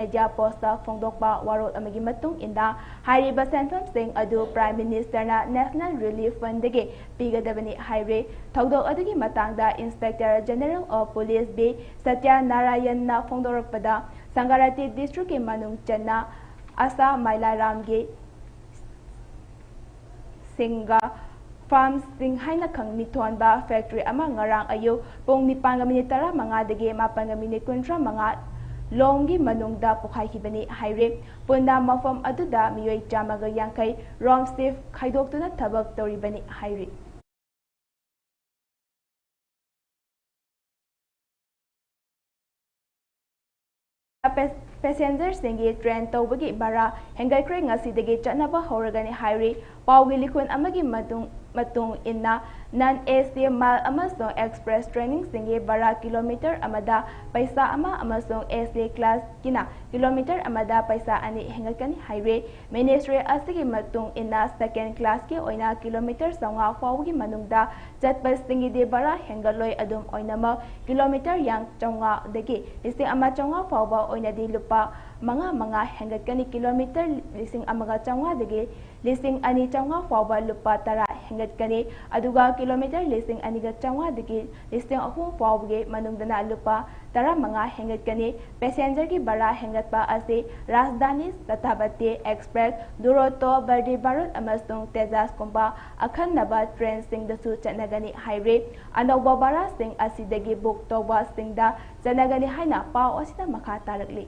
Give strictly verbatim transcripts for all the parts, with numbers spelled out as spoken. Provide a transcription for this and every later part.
Media post ꯐꯣꯡꯗꯣꯛꯄ ꯋꯥꯔꯣꯜ ꯑꯃꯒꯤ ꯃꯇꯨꯡ ꯏꯟꯅ, ꯍꯥꯏꯔꯤꯕ ꯁꯦꯟꯐꯝꯁꯤꯡ ꯑꯗꯨ Prime Ministerꯅ National Relief Fundꯗꯒꯤ ꯄꯤꯒꯗꯕꯅꯤ ꯍꯥꯏꯔꯤ꯫ ꯊꯧꯗꯣꯛ ꯑꯗꯨꯒꯤ ꯃꯇꯥꯡꯗ Inspector General of Police B Satya ꯅꯥꯔꯥꯌꯟꯅ ꯐꯣꯡꯗꯣꯔꯛꯄꯗ, ꯁꯪꯒꯥꯔꯥꯇꯤ ꯗꯤꯁꯇ꯭ꯔꯤꯛꯀꯤ ꯃꯅꯨꯡ ꯆꯟꯅ ꯑꯁꯥ ꯃꯥꯏꯂꯥꯔꯥꯝꯒꯤ ꯁꯤꯡꯒ ꯐꯥꯔꯝꯁꯤꯡ ꯍꯥꯏꯅ ꯈꯪ ꯃꯤꯊꯣꯟꯕ ꯐꯦꯛꯇꯔꯤ ꯑꯃ ꯉꯔꯥꯡ ꯑꯌꯨꯛ ꯄꯨꯡ ꯅꯤꯄꯥꯟꯒ ꯃꯤꯅꯤꯠ ꯇꯔꯥꯃꯉꯥꯗꯒꯤ ꯃꯥꯄꯟꯒ ꯃꯤꯅꯤꯠ ꯀꯨꯟꯊ꯭ꯔꯥ ꯃꯉꯥ ꯂꯣꯝꯒꯤ ꯃꯅꯨꯡꯗ ꯄꯣꯈꯥꯏꯈꯤꯕꯅꯤ ꯍꯥꯏꯔꯤ꯫ ꯄꯨꯟꯅ ꯃꯐꯝ ꯑꯗꯨꯗ ꯃꯤꯑꯣꯏ ꯆꯥꯝꯃꯒ ꯌꯥꯡꯈꯩ ꯔꯣꯝ ꯁꯤꯐ ꯈꯥꯏꯗꯣꯛꯇꯨꯅ ꯊꯕꯛ ꯇꯧꯔꯤꯕꯅꯤ ꯍꯥꯏꯔꯤ꯫ ꯄꯦ-, ꯄꯦꯁꯦꯟꯖꯔꯁꯤꯡꯒꯤ ꯇ꯭ꯔꯦꯟ ꯇꯧꯕꯒꯤ ꯚꯔꯥ ꯍꯦꯟꯒꯠꯈ꯭ꯔꯦ, ꯉꯁꯤꯗꯒꯤ ꯆꯠꯅꯕ ꯍꯧꯔꯒꯅꯤ ꯍꯥꯏꯔꯤ꯫ ꯄꯥꯎꯒꯤ ꯂꯤꯈꯨꯟ ꯑꯃꯒꯤ ꯃꯇꯨꯡ, ꯃꯇꯨꯡ ꯏꯟꯅ, ꯅꯟ ꯑꯦ ꯁꯤ ꯃꯥꯜ ꯑꯃꯁꯨꯡ ꯑꯦꯛꯁꯄ꯭ꯔꯦꯁ ꯇ꯭ꯔꯦꯟꯁꯤꯡꯒꯤ ꯚꯔꯥ ꯀꯤꯂꯣꯃꯤꯇꯔ ꯑꯃꯗ ꯄꯩꯁꯥ ꯑꯃ ꯑꯃꯁꯨꯡ ꯑꯦ ꯁꯤ ꯀ꯭ꯂꯥꯁꯀꯤꯅ ꯀꯤꯂꯣꯃꯤꯇꯔ ꯑꯃꯗ ꯄꯩꯁꯥ ꯑꯅꯤ ꯍꯦꯟꯒꯠꯀꯅꯤ ꯍꯥꯏꯔꯤ꯫ ꯃꯤꯅꯤꯁꯇ꯭ꯔꯤ ꯑꯁꯤꯒꯤ ꯃꯇꯨꯡ ꯏꯟꯅ, ꯁꯦꯀꯦꯟ ꯀ꯭ꯂꯥꯁꯀꯤ ꯑꯣꯏꯅ ꯀꯤꯂꯣꯃꯤꯇꯔ ꯆꯥꯝꯃꯉꯥ ꯐꯥꯎꯕꯒꯤ ꯃꯅꯨꯡꯗ ꯆꯠꯄꯁꯤꯡꯒꯤꯗꯤ ꯚꯔꯥ ꯍꯦꯟꯒꯠꯂꯣꯏ꯫ ꯑꯗꯨꯝ ꯑꯣꯏꯅꯃꯛ, ꯀꯤꯂꯣꯃꯤꯇꯔ ꯌꯥꯡ-, ꯆꯥꯝꯃꯉꯥꯗꯒꯤ ꯂꯤꯁꯤꯡ ꯑꯃ ꯆꯥꯝꯃꯉꯥ ꯐꯥꯎꯕ ꯑꯣꯏꯅꯗꯤ ꯂꯨꯄꯥ ꯃꯉꯥ ꯃꯉꯥ ꯍꯦꯟꯒꯠꯀꯅꯤ꯫ ꯀꯤꯂꯣꯃꯤꯇꯔ ꯂꯤꯁꯤꯡ ꯑꯃꯒ ꯆꯥꯝꯃꯉꯥꯗꯒꯤ ꯂꯤꯁꯤꯡ ꯑꯅꯤ ꯆꯥꯝꯃꯉꯥ ꯐꯥꯎꯕ ꯂꯨꯄꯥ ꯇꯔꯥ ꯍꯦꯟꯒꯠꯀꯅꯤ꯫ ꯑꯗꯨꯒ ꯀꯤꯂꯣꯃꯤꯇꯔ ꯂꯤꯁꯤꯡ ꯑꯅꯤꯒ ꯆꯥꯝꯃꯉꯥꯗꯒꯤ ꯂꯤꯁꯤꯡ ꯑꯍꯨꯝ ꯐꯥꯎꯕꯒꯤ ꯃꯅꯨꯡꯗꯅ ꯂꯨꯄꯥ ꯇꯔꯥꯃꯉꯥ ꯍꯦꯟꯒꯠꯀꯅꯤ꯫ ꯄꯦꯁꯦꯟꯖꯔꯒꯤ ꯚꯔꯥ ꯍꯦꯟꯒꯠꯄ ꯑꯁꯤ ꯔꯥꯖꯙꯥꯅꯤ ꯁꯇꯥꯕꯗꯤ ꯑꯦꯛꯁꯄ꯭ꯔꯦꯁ, ꯗꯨꯔꯣꯇꯣ, ꯕꯟꯗꯦ ꯚꯥꯔꯠ ꯑꯃꯁꯨꯡ ꯇꯦꯖꯥꯁꯀꯨꯝꯕ ꯑꯈꯟꯅꯕ ꯇ꯭ꯔꯦꯟꯁꯤꯡꯗꯁꯨ ꯆꯠꯅꯒꯅꯤ ꯍꯥꯏꯔꯤ꯫ ꯑꯅꯧꯕ ꯚꯔꯥꯁꯤꯡ ꯑꯁꯤꯗꯒꯤ ꯕꯨꯛ ꯇꯧꯕꯁꯤꯡꯗ ꯆꯠꯅꯒꯅꯤ ꯍꯥꯏꯅ ꯄꯥꯎ ꯑꯁꯤꯗ ꯃꯈꯥ ꯇꯥꯔꯛꯂꯤ꯫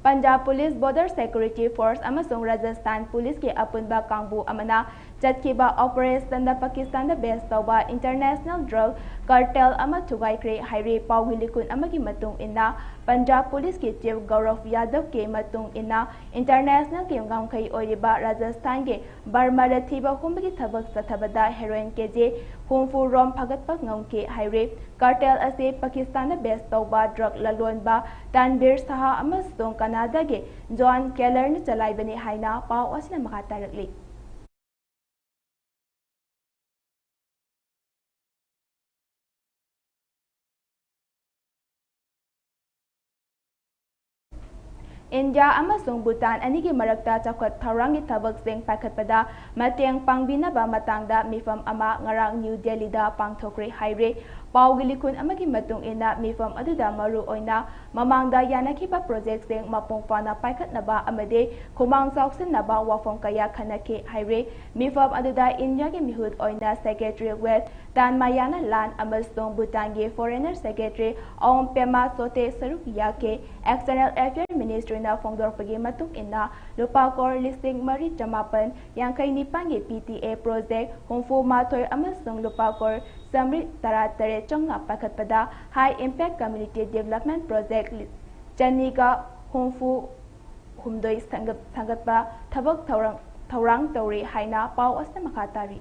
Punjab police, border security force ꯑꯃꯁꯨꯡ ꯔꯥꯖꯁꯊꯥꯟ ꯄꯨꯂꯤꯁꯀꯤ ꯑꯄꯨꯟꯕ ꯀꯥꯡꯕꯨ ꯑꯃꯅ ꯆꯠꯈꯤꯕ operation ꯗ ꯄꯥꯀꯤꯁꯇꯥꯟꯗ base ꯇꯧꯕ international drug cartel ꯑꯃ ꯊꯨꯒꯥꯏꯈ꯭ꯔꯦ ꯍꯥꯏꯔꯦ꯫ ꯄꯥꯎꯒꯤ ꯂꯤꯀꯨꯟ ꯑꯃꯒꯤ ꯃꯇꯨꯡ ꯏꯟꯅ, ꯄꯟꯖꯥꯕ ꯄꯨꯂꯤꯁꯀꯤ chief ꯒꯧꯔꯕ ꯌꯥꯗꯕꯀꯤ ꯃꯇꯨꯡ ꯏꯟꯅ, international ꯒꯤ ꯉꯝꯈꯩ ꯑꯣꯏꯔꯤꯕ ꯔꯥꯖꯁꯊꯥꯟꯒꯤ ꯕꯔꯃꯥꯗ ꯊꯤꯕ ꯍꯨꯝꯕꯒꯤ ꯊꯕꯛ ꯆꯠꯊꯕꯗ heroin ꯀꯦ ꯖꯤ ꯍꯨꯝꯐꯨ ꯔꯣꯝ ꯐꯥꯒꯠꯄ ꯉꯝꯈꯤ ꯍꯥꯏꯔꯦ꯫ Cartel ꯑꯁꯤ ꯄꯥꯀꯤꯁꯇꯥꯟꯗ base ꯇꯧꯕ drug ꯂꯂꯣꯟꯕ ꯇꯥꯟꯕꯤꯔ ꯁꯍꯥ ꯑꯃꯁꯨꯡ ꯀꯅꯥꯗꯥꯒꯤ ꯖꯣꯟ ꯀꯦꯂꯔꯅ ꯆꯂꯥꯏꯕꯅꯤ ꯍꯥꯏꯅ ꯄꯥꯎ ꯑꯁꯤꯅ ꯃꯈꯥ ꯇꯥꯔꯛꯂꯤ꯫ ꯏꯟꯗꯤꯌꯥ ꯑꯃꯁꯨꯡ ꯚꯨꯇꯥꯟ ꯑꯅꯤꯒꯤ ꯃꯔꯛꯇ ꯆꯥꯎꯈꯠ ꯊꯧꯔꯥꯡꯒꯤ ꯊꯕꯛꯁꯤꯡ ꯄꯥꯏꯈꯠꯄꯗ ꯃꯇꯦꯡ ꯄꯥꯡꯕꯤꯅꯕ ꯃꯇꯥꯡꯗ ꯃꯤꯐꯝ ꯑꯃ ꯉꯔꯥꯡ ꯅ꯭ꯌꯨ ꯗꯦꯜꯂꯤꯗ ꯄꯥꯡꯊꯣꯛꯈ꯭ꯔꯦ ꯍꯥꯏꯔꯦ꯫ ꯄꯥꯎꯒꯤ ꯂꯤꯈꯨꯟ ꯑꯃꯒꯤ ꯃꯇꯨꯡ ꯏꯟꯅ, ꯃꯤꯐꯝ ꯑꯗꯨꯗ ꯃꯔꯨ ꯑꯣꯏꯅ ꯃꯃꯥꯡꯗ ꯌꯥꯅꯈꯤꯕ project ꯁꯤꯡ ꯃꯄꯨꯡ ꯐꯥꯅ ꯄꯥꯏꯈꯠꯅꯕ ꯑꯃꯗꯤ ꯈꯨꯃꯥꯡ ꯆꯥꯎꯁꯤꯟꯅꯕ ꯋꯥꯐꯝ ꯀꯌꯥ ꯈꯟꯅꯈꯤ ꯍꯥꯏꯔꯦ꯫ ꯃꯤꯐꯝ ꯑꯗꯨꯗ ꯏꯟꯗꯤꯌꯥꯒꯤ ꯃꯤꯍꯨꯠ ꯑꯣꯏꯅ Secretary West ꯇꯥꯟꯃꯥꯌꯥꯅ ꯂꯥꯟ ꯑꯃꯁꯨꯡ ꯚꯨꯇꯥꯟꯒꯤ Foreign Secretary ꯑꯣꯝ ꯄꯦꯃꯥ ꯆꯣꯇꯦ ꯁꯔꯨꯛ ꯌꯥꯈꯤ꯫ External Affairs Ministry ꯅ ꯐꯣꯡꯗꯣꯔꯛꯄꯒꯤ ꯃꯇꯨꯡ ꯏꯟꯅ, ꯂꯨꯄꯥ ꯀꯣꯔ ꯂꯤꯁꯤꯡ ꯃꯔꯤ ꯆꯃꯥꯄꯟ ꯌꯥꯡꯈꯩ ꯅꯤꯄꯥꯟꯒꯤ P T A project ꯍꯨꯝꯐꯨ ꯃꯥꯊꯣꯏ ꯑꯃꯁꯨꯡ ꯂꯨꯄꯥ ꯀꯣꯔ ꯆꯥꯃꯔꯤ ꯇꯔꯥ ꯇꯔꯦꯠ ꯆꯪꯅ ꯄꯥꯏꯈꯠꯄꯗ High Impact Community Development Project ꯆꯅꯤꯒ ꯍꯨꯝꯐꯨ ꯍꯨꯝꯗꯣꯏ ꯁꯦꯝꯒꯠ-, ꯁꯦꯝꯒꯠꯄ ꯊꯕꯛ ꯊꯧꯔꯥꯡ, ꯊꯧꯔꯥꯡ ꯇꯧꯔꯤ ꯍꯥꯏꯅ ꯄꯥꯎ ꯑꯁꯤꯅ ꯃꯈꯥ ꯇꯥꯔꯤ꯫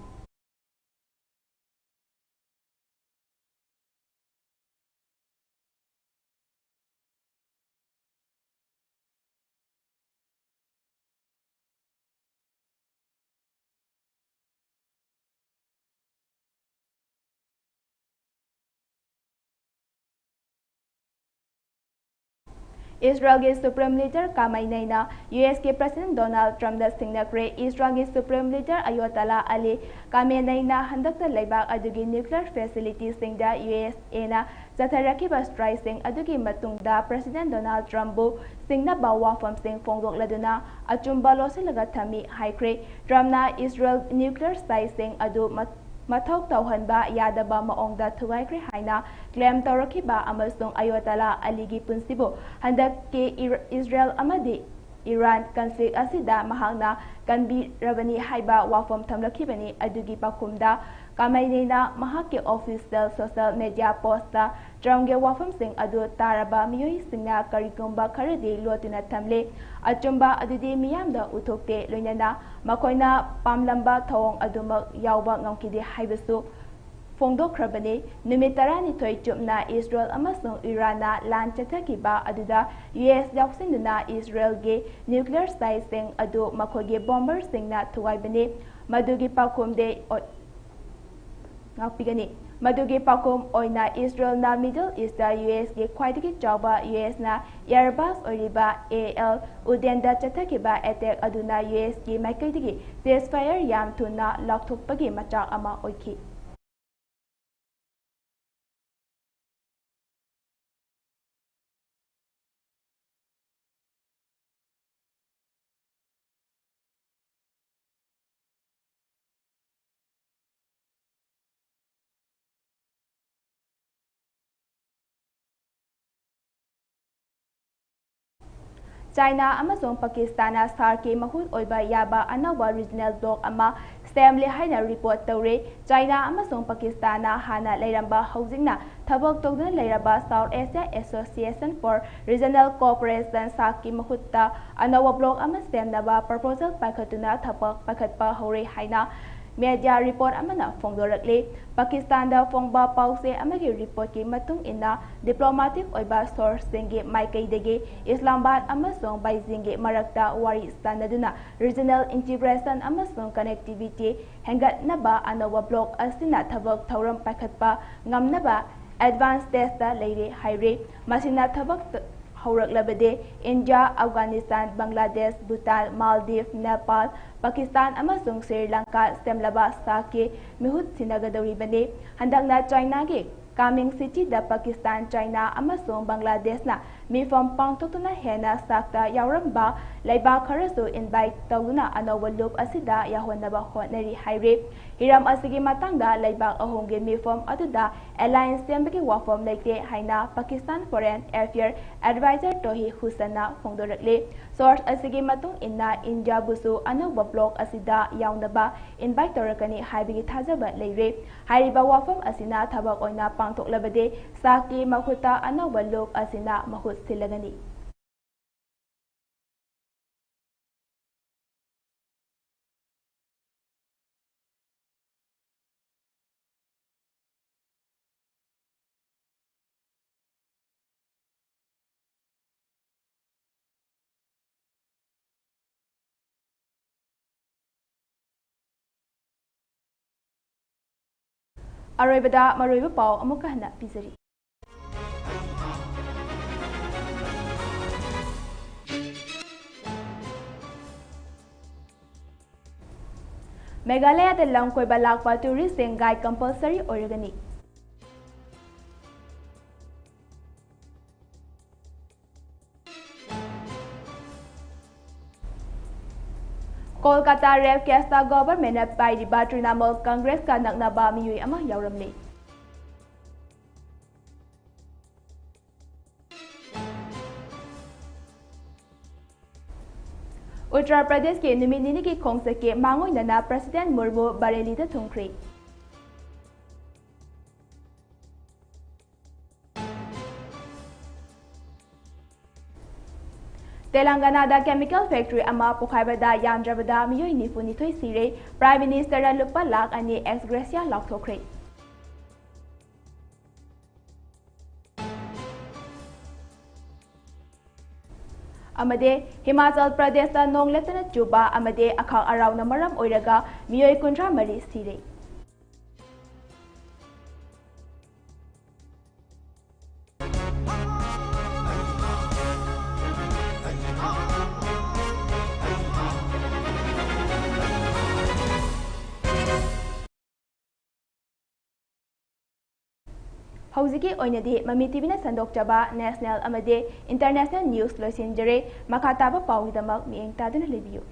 ꯏꯁꯔꯥꯏꯜꯒꯤ Supreme Leader ꯈꯥꯃꯦꯅꯦꯏꯅ ꯌꯨ ꯑꯦꯁ ꯀꯤ President Donald Trump ꯗ ꯁꯤꯡꯅꯈ꯭ꯔꯦ꯫ ꯏꯁꯔꯥꯏꯜꯒꯤ Supreme Leader ꯑꯌꯣꯇꯥꯂꯥ ꯑꯂꯤ ꯈꯥꯃꯦꯅꯦꯏꯅ ꯍꯟꯗꯛꯇ ꯂꯩꯕꯥꯛ ꯑꯗꯨꯒꯤ nuclear facility ꯁꯤꯡꯗ ꯌꯨ ꯑꯦꯁ ꯑꯦꯅ ꯆꯠꯊꯔꯛꯈꯤꯕ strike ꯁꯤꯡ ꯑꯗꯨꯒꯤ ꯃꯇꯨꯡꯗ President Donald Trump ꯕꯨ ꯁꯤꯡꯅꯕ ꯋꯥꯐꯝꯁꯤꯡ ꯐꯣꯡꯗꯣꯛꯂꯗꯨꯅ ꯑꯆꯨꯝꯕ ꯂꯣꯠꯁꯤꯜꯂꯒ ꯊꯝꯃꯤ ꯍꯥꯏꯈ꯭ꯔꯦ꯫ Trump ꯅ ꯏꯁꯔꯥꯏꯜ nuclear site ꯁꯤꯡ ꯑꯗꯨ ꯃ-, ꯃꯊꯧ ꯇꯧꯍꯟꯕ ꯌꯥꯗꯕ ꯃꯑꯣꯡꯗ ꯊꯨꯒꯥꯏꯈ꯭ꯔꯦ ꯍꯥꯏꯅ claim ꯇꯧꯔꯛꯈꯤꯕ ꯑꯃꯁꯨꯡ ꯑꯌꯣꯇꯥꯂꯥ ꯑꯂꯤꯒꯤ ꯄꯨꯟꯁꯤꯕꯨ ꯍꯟꯗꯛꯀꯤ ꯏꯔ-, ꯏꯁꯔꯥꯏꯜ ꯑꯃꯗꯤ ꯏꯔꯥꯟ ꯀꯟꯐ꯭ꯂꯤꯛ ꯑꯁꯤꯗ ꯃꯍꯥꯛꯅ ꯀꯟꯕꯤꯔꯕꯅꯤ ꯍꯥꯏꯕ ꯋꯥꯐꯝ ꯊꯝꯂꯛꯈꯤꯕꯅꯤ꯫ ꯑꯗꯨꯒꯤ ꯄꯥꯎꯈꯨꯝꯗ ꯀꯥꯃꯦꯅꯤꯅ ꯃꯍꯥꯛꯀꯤ ꯑꯣꯐꯤꯁꯤꯌꯦꯜ ꯁꯣꯁꯤꯌꯦꯜ ꯃꯦꯗꯤꯌꯥ ꯄꯣꯁꯇ ꯇ꯭ꯔꯝꯞꯀꯤ ꯋꯥꯐꯝꯁꯤꯡ ꯑꯗꯨ ꯇꯥꯔꯕ ꯃꯤꯑꯣꯏꯁꯤꯡꯅ ꯀꯔꯤꯒꯨꯝꯕ ꯈꯔꯗꯤ ꯂꯣꯠꯇꯨꯅ ꯊꯝꯂꯤ꯫ ꯑꯆꯨꯝꯕ ꯑꯗꯨꯗꯤ ꯃꯤꯌꯥꯝꯗ ꯎꯠꯊꯣꯛꯇꯦ, ꯂꯣꯏꯅꯅ ꯃꯈꯣꯏꯅ ꯄꯥꯝꯂꯝꯕ ꯊꯧꯑꯣꯡ ꯑꯗꯨꯃꯛ ꯌꯥꯎꯕ ꯉꯝꯈꯤꯗꯦ ꯍꯥꯏꯕꯁꯨ ꯐꯣꯡꯗꯣꯛꯈ꯭ꯔꯕꯅꯤ꯫ ꯅꯨꯃꯤꯠ ꯇꯔꯥꯅꯤꯊꯣꯏ ꯆꯨꯞꯅ ꯏꯁꯔꯦꯜ ꯑꯃꯁꯨꯡ ꯏꯔꯥꯟꯅ ꯂꯥꯟ ꯆꯠꯊꯈꯤꯕ ꯑꯗꯨꯗ ꯌꯨ ꯑꯦꯁ ꯌꯥꯎꯁꯤꯟꯗꯨꯅ ꯏꯁꯔꯦꯜꯒꯤ ꯅ꯭ꯌꯨꯀ꯭ꯂꯤꯌꯔ ꯁꯥꯏꯠꯁꯤꯡ ꯑꯗꯨ ꯃꯈꯣꯏꯒꯤ ꯕꯣꯝꯕꯔꯁꯤꯡꯅ ꯊꯨꯒꯥꯏꯕꯅꯤ꯫ ꯃꯗꯨꯒꯤ ꯄꯥꯎꯈꯨꯝꯗꯤ ꯑꯣꯏ-, ꯉꯥꯛꯄꯤꯒꯅꯤ꯫ ꯃꯗꯨꯒꯤ ꯄꯥꯎꯈꯨꯝ ꯑꯣꯏꯅ ꯏꯁꯔꯦꯜꯅ ꯃꯤꯗꯜ ꯏꯁꯇ ꯌꯨ ꯑꯦꯁꯀꯤ ꯈ꯭ꯋꯥꯏꯗꯒꯤ ꯆꯥꯎꯕ ꯌꯨ ꯑꯦꯁꯅ ꯑꯦꯌꯔꯕꯁ ꯑꯣꯏꯔꯤꯕ ꯑꯦ ꯑꯦꯜ ꯎꯗꯦꯟꯗ ꯆꯠꯊꯈꯤꯕ ꯑꯦꯇꯦꯛ ꯑꯗꯨꯅ ꯌꯨ ꯑꯦꯁꯀꯤ ꯃꯥꯏꯀꯩꯗꯒꯤ ꯁꯤꯖꯐꯥꯌꯔ ꯌꯥꯝ ꯊꯨꯅ ꯂꯥꯎꯊꯣꯛꯄꯒꯤ ꯃꯆꯥꯛ ꯑꯃ ꯑꯣꯏꯈꯤ꯫ ꯆꯥꯏꯅꯥ ꯑꯃꯁꯨꯡ ꯄꯥꯀꯤꯁꯇꯥꯟꯅ ꯁꯥꯔꯛꯀꯤ ꯃꯍꯨꯠ ꯑꯣꯏꯕ ꯌꯥꯕ ꯑꯅꯧꯕ ꯔꯤꯖꯅꯦꯜ ꯕ꯭ꯂꯣꯛ ꯑꯃ ꯁꯦꯝꯂꯦ ꯍꯥꯏꯅ ꯔꯤꯄꯣꯔꯠ ꯇꯧꯔꯤ꯫ ꯆꯥꯏꯅꯥ ꯑꯃꯁꯨꯡ ꯄꯥꯀꯤꯁꯇꯥꯟꯅ ꯍꯥꯟꯅ ꯂꯩꯔꯝꯕ, ꯍꯧꯖꯤꯛꯅ ꯊꯕꯛ ꯇꯧꯗꯨꯅ ꯂꯩꯔꯕ South Asia Association for Regional Cooperation, ꯁꯥꯛꯀꯤ ꯃꯍꯨꯠꯇ ꯑꯅꯧꯕ ꯕ꯭ꯂꯣꯛ ꯑꯃ ꯁꯦꯝꯅꯕ ꯄ꯭ꯔꯄꯣꯖꯦꯜ ꯄꯥꯏꯈꯠꯇꯨꯅ ꯊꯕꯛ ꯄꯥꯏꯈꯠꯄ ꯍꯧꯔꯦ ꯍꯥꯏꯅ ꯃꯦꯗꯤꯌꯥ ꯔꯤꯄꯣꯔꯠ ꯑꯃꯅ ꯐꯣꯡꯗꯣꯔꯛꯂꯤ꯫ ꯄꯥꯀꯤꯁꯇꯥꯟꯗ ꯐꯣꯡꯕ ꯄꯥꯎꯆꯦ ꯑꯃꯒꯤ ꯔꯤꯄꯣꯔꯠꯀꯤ ꯃꯇꯨꯡ ꯏꯟꯅ, ꯗꯤꯄ꯭ꯂꯣꯃꯥꯇꯤꯛ ꯑꯣꯏꯕ ꯁꯣꯔꯁꯁꯤꯡꯒꯤ ꯃꯥꯏꯀꯩꯗꯒꯤ ꯏꯁꯂꯥꯃꯥꯕꯥꯗ ꯑꯃꯁꯨꯡ ꯕꯩꯖꯤꯡꯒꯤ ꯃꯔꯛꯇ ꯋꯥꯔꯤ ꯁꯥꯅꯗꯨꯅ ꯔꯤꯖꯅꯦꯜ ꯏꯟꯇꯤꯒ꯭ꯔꯦꯁꯟ ꯑꯃꯁꯨꯡ ꯀꯅꯦꯛꯇꯤꯚꯤꯇꯤ ꯍꯦꯟꯒꯠꯅꯕ ꯑꯅꯧꯕ ꯕ꯭ꯂꯣꯛ ꯑꯁꯤꯅ ꯊꯕꯛ ꯊꯧꯔꯝ ꯄꯥꯏꯈꯠꯄ ꯉꯝꯅꯕ ꯑꯦꯗꯚꯥꯟꯁ ꯁ꯭ꯇꯦꯖꯇ ꯂꯩꯔꯦ ꯍꯥꯏꯔꯤ꯫ ꯃꯁꯤꯅ ꯊꯕꯛ ꯍꯧꯔꯛꯂꯕꯗꯤ ꯏꯟꯗꯤꯌꯥ, ꯑꯐꯒꯥꯅꯤꯁꯇꯥꯟ, ꯕꯪꯒ꯭ꯂꯥꯗꯦꯁ, ꯚꯨꯇꯥꯟ, ꯃꯥꯜꯗꯤꯚ, ꯅꯦꯄꯥꯜ, ꯄꯥꯀꯤꯁꯇꯥꯟ ꯑꯃꯁꯨꯡ ꯁ꯭ꯔꯤ ꯂꯪꯀꯥ ꯁꯦꯝꯂꯕ ꯁꯥꯛꯀꯤ ꯃꯤꯍꯨꯠ ꯁꯤꯟꯅꯒꯗꯧꯔꯤꯕꯅꯤ꯫ ꯍꯟꯗꯛꯅ ꯆꯥꯏꯅꯥꯒꯤ ꯀꯥꯃꯤꯡ ꯁꯤꯇꯤꯗ ꯄꯥꯀꯤꯁꯇꯥꯟ, ꯆꯥꯏꯅꯥ ꯑꯃꯁꯨꯡ ꯕꯪꯒ꯭ꯂꯥꯗꯦꯁꯅ ꯃꯤꯐꯝ ꯄꯥꯡꯊꯣꯛꯇꯨꯅ ꯍꯦꯟꯅ ꯁꯥꯛꯇ ꯌꯥꯎꯔꯝꯕ ꯂꯩꯕꯥꯛ ꯈꯔꯁꯨ ꯏꯟꯚꯥꯏꯠ ꯇꯧꯗꯨꯅ ꯑꯅꯧꯕ ꯂꯨꯞ ꯑꯁꯤꯗ ꯌꯥꯎꯍꯟꯅꯕ ꯍꯣꯠꯅꯔꯤ ꯍꯥꯏꯔꯤ꯫ ꯍꯤꯔꯝ ꯑꯁꯤꯒꯤ ꯃꯇꯥꯡꯗ ꯂꯩꯕꯥꯛ ꯑꯍꯨꯝꯒꯤ ꯃꯤꯐꯝ ꯑꯗꯨꯗ ꯑꯦꯂꯥꯏꯟꯁ ꯁꯦꯝꯕꯒꯤ ꯋꯥꯐꯝ ꯂꯩꯇꯦ ꯍꯥꯏꯅ ꯄꯥꯀꯤꯁꯇꯥꯟ ꯐꯣꯔꯦꯟ ꯑꯦꯐꯤꯌꯔ ꯑꯦꯗꯚꯥꯏꯖꯔ ꯇꯣꯍꯤ ꯍꯨꯁꯦꯟꯅ ꯐꯣꯡꯗꯣꯔꯛꯂꯤ꯫ ꯇꯣꯔꯆ ꯑꯁꯤꯒꯤ ꯃꯇꯨꯡ ꯏꯟꯅ ꯏꯟꯗꯤꯌꯥꯕꯨꯁꯨ ꯑꯅꯧꯕ ꯕ꯭ꯂꯣꯛ ꯑꯁꯤꯗ ꯌꯥꯎꯅꯕ ꯏꯟꯚꯥꯏꯠ ꯇꯧꯔꯛꯀꯅꯤ ꯍꯥꯏꯕꯒꯤ ꯊꯥꯖꯕ ꯂꯩꯔꯦ꯫ ꯍꯥꯏꯔꯤꯕ ꯋꯥꯐꯝ ꯑꯁꯤꯅ ꯊꯕꯛ ꯑꯣꯏꯅ ꯄꯥꯡꯊꯣꯛꯂꯕꯗꯤ ꯁꯥꯛꯀꯤ ꯃꯍꯨꯠꯇ ꯑꯅꯧꯕ ꯂꯨꯛ ꯑꯁꯤꯅ ꯃꯍꯨꯠ ꯁꯤꯜꯂꯒꯅꯤ꯫ ꯑꯔꯣꯏꯕꯗ ꯃꯔꯨꯑꯣꯏꯕ ꯄꯥꯎ ꯑꯃꯨꯛꯀ ꯍꯟꯅ ꯄꯤꯖꯔꯤ꯫ ꯃꯦꯘꯥꯂꯌꯥꯗ ꯂꯝ ꯀꯣꯏꯕ ꯂꯥꯛꯄ ꯇꯨꯔꯤꯁꯁꯤꯡ ꯒꯥꯏꯗ ꯀꯝꯄꯜꯁꯔꯤ ꯑꯣꯏꯔꯒꯅꯤ꯫ ꯀꯣꯜꯀꯥꯇꯥ ꯔꯦꯞ ꯀꯦꯁꯇ ꯒꯣꯚꯔꯟꯃꯦꯟꯠꯅ ꯄꯥꯏꯔꯤꯕ ꯇ꯭ꯔꯤꯅꯥꯃꯨꯜ ꯀꯪꯒ꯭ꯔꯦꯁꯀ ꯅꯛꯅꯕ ꯃꯤꯑꯣꯏ ꯑꯃ ꯌꯥꯎꯔꯝꯂꯤ꯫ ꯎꯠꯇꯔ ꯄ꯭ꯔꯗꯦꯁꯀꯤ ꯅꯨꯃꯤꯠ ꯅꯤꯅꯤꯒꯤ ꯈꯣꯡꯆꯠꯀꯤ ꯃꯥꯡꯑꯣꯏꯅꯅ ꯄ꯭ꯔꯁꯤꯗꯦꯟꯠ ꯃꯨꯔꯃꯨ ꯕꯔꯦꯂꯤꯗ ꯊꯨꯡꯈ꯭ꯔꯦ꯫ ꯇꯦꯂꯪꯒꯅꯥꯗ ꯀꯦꯃꯤꯀꯦꯜ ꯐꯦꯛꯇꯔꯤ ꯑꯃ ꯄꯣꯈꯥꯏꯕꯗ ꯌꯥꯝꯗ꯭ꯔꯕꯗ ꯃꯤꯑꯣꯏ ꯅꯤꯐꯨ ꯅꯤꯊꯣꯏ ꯁꯤꯔꯦ꯫ ꯄ꯭ꯔꯥꯏꯝ ꯃꯤꯅꯤꯁꯇꯔꯅ ꯂꯨꯄꯥ ꯂꯥꯈ ꯑꯅꯤ ꯑꯦꯛꯁ ꯒ꯭ꯔꯦꯁꯤꯌꯥ ꯂꯥꯎꯊꯣꯛꯈ꯭ꯔꯦ꯫ ꯑꯃꯗꯤ ꯍꯤꯃꯥꯆꯜ ꯄ꯭ꯔꯗꯦꯁꯇ ꯅꯣꯡ ꯂꯦꯞꯇꯅ ꯆꯨꯕ ꯑꯃꯗꯤ ꯑꯈꯥꯛ ꯑꯔꯥꯎꯅ ꯃꯔꯝ ꯑꯣꯏꯔꯒ ꯃꯤꯑꯣꯏ ꯀꯨꯟꯊ꯭ꯔꯥ ꯃꯔꯤ ꯁꯤꯔꯦ꯫ ꯍꯧꯖꯤꯛꯀꯤ ꯑꯣꯏꯅꯗꯤ ꯃꯃꯤ ꯇꯤꯚꯤꯅ ꯁꯟꯗꯣꯛꯆꯕ ꯅꯦꯁꯅꯦꯜ ꯑꯃꯗꯤ ꯏꯟꯇꯔꯅꯦꯁꯅꯦꯜ ꯅ꯭ꯌꯨꯁ ꯂꯣꯏꯁꯤꯟꯖꯔꯦ꯫ ꯃꯈꯥ ꯇꯥꯕ ꯄꯥꯎꯒꯤꯗꯃꯛ ꯃꯤꯠꯌꯦꯡ ꯇꯥꯗꯨꯅ ꯂꯩꯕꯤꯌꯨ꯫